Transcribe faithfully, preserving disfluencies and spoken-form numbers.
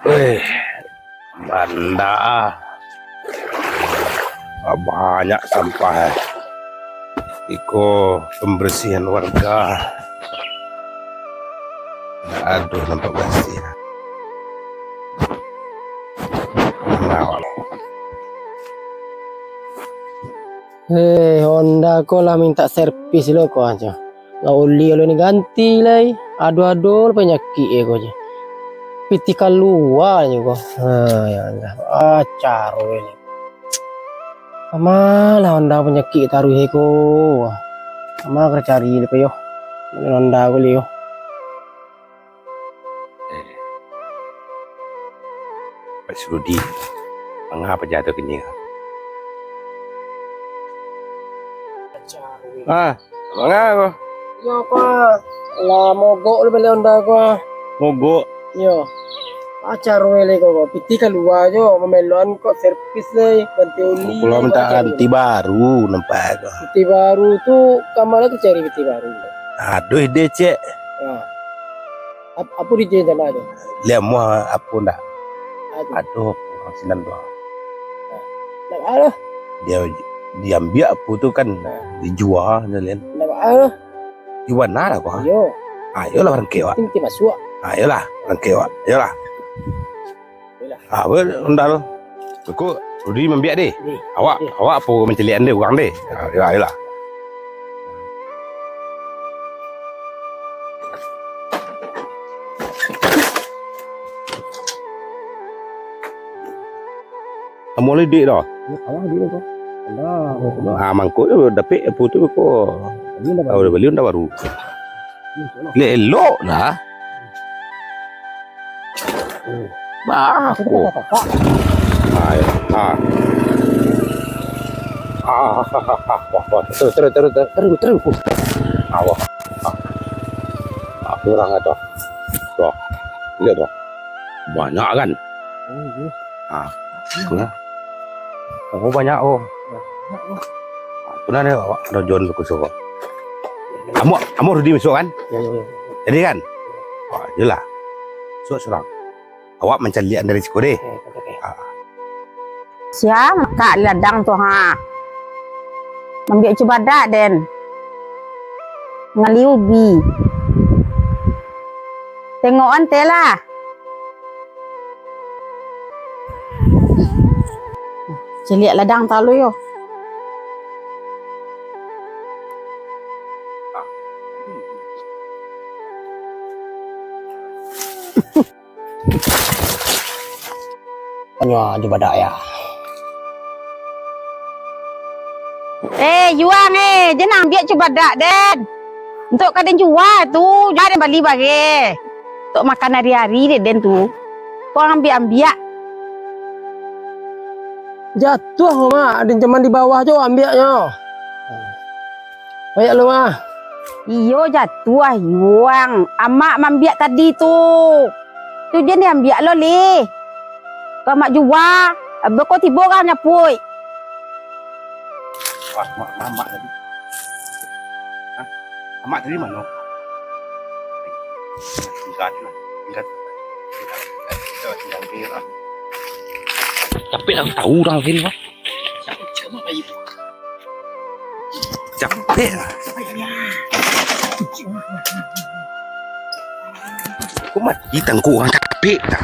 Eh, banda. Banyak sampah. Iko pembersihan warga. Aduh, nampak bersih. Nah, Eh, Honda ko lah mintak servis lo ko aja. Lah oli lo ni ganti lai. Aduh-aduh panyakik e ko je. Pitih kalua je ko. Ha, ya Allah. Ah, caro ini. Amalah Honda panyakik taruih e ko. Ama ka cari le yo. Honda ko le yo. Eh. Pak Surudi, manga paja tu kini? Ah, manga ko? Iyo, ko. Lah, mogok lo baliak Honda ko. Mogok? Iyo. Acar wele ko, ko. Pitih kalua jo, mameloan ko servis lai, ganti oli. Kalau minta ganti baru nampak ko. Pitih baru tu, kamana tu cari pitih baru? Aduh, deh, cek. Nah. Ap-, apo di rencana tu? Liamuah apo ndak? Aduh. Aduh, urang sinan tu. Ndak baa lah. Dia, diambiak apo tu kan, dijua je, Lin. Ndak baa lah. Di mana lah, Bang? Iyo. Ayolah, barangkek, Wak. Inti masuak. Ayolah, barangkek, Wak. Ayolah. Ah, weh, Undal. Cukup, Rudi mambiak deh. Deh, awak, deh. Awak apo mancaliak deh urang deh. Ah, yo, ayolah. Amuah lai dek dah. Yo, alah dek ko. Alah, ah, mangko tu dapek apo tu ko. Bali Unda baru. Ah, udah bali Unda baru. Yo, insyaallah. Lek elok dah. Bah, aku. Ah, ya. Ah. Ah, ah, ah, ah, ah. Wah, wah, terus, terus, terus, terus, terus, terus. Ah, wah. Ah. Ah, kurang lah tu. Tuh. Lihat tuh. Banyak kan? Oh, iya. Ah. Nah. Oh, banyak, oh. Banyak, oh. Ah, tu nah, awak ada John tu kusuk. Amuah, amuah Rudi masuk kan? Ya, ya, ya. Jadi kan? Wah, iyolah. Suak surang. Awak mancaliak dari siko deh. Oke, oke, oke. Ah. Sia makak ladang tu, ha? Mambiak cubadak den. Ngali ubi. Tengok ante lah. Caliak ladang talu yo. Tanyo cubadak ya. Eh, Yuang, eh, jan ambiak cubadak den. Untuak ka den jua tu, jan den bali bagai. Untuak makan ari-ari dek den tu. Kau ambiak-ambiak. Jatuah, Mak. Den cuman di bawah jo ambiaknyo. Banyak lo, Mak. Iyo, jatuah, Yuang. Amak mambiak tadi tu. Tu jan diambiak lo leh. Ka amak jua, beko tibo ka nyapuik. Wah, mak, mamak tadi. Hah? Amak tadi mano? Tinggal lah, tinggal. Capek lah tahu urang sini, Mak. Capek lah. Kok mati tangkuk urang capek tak?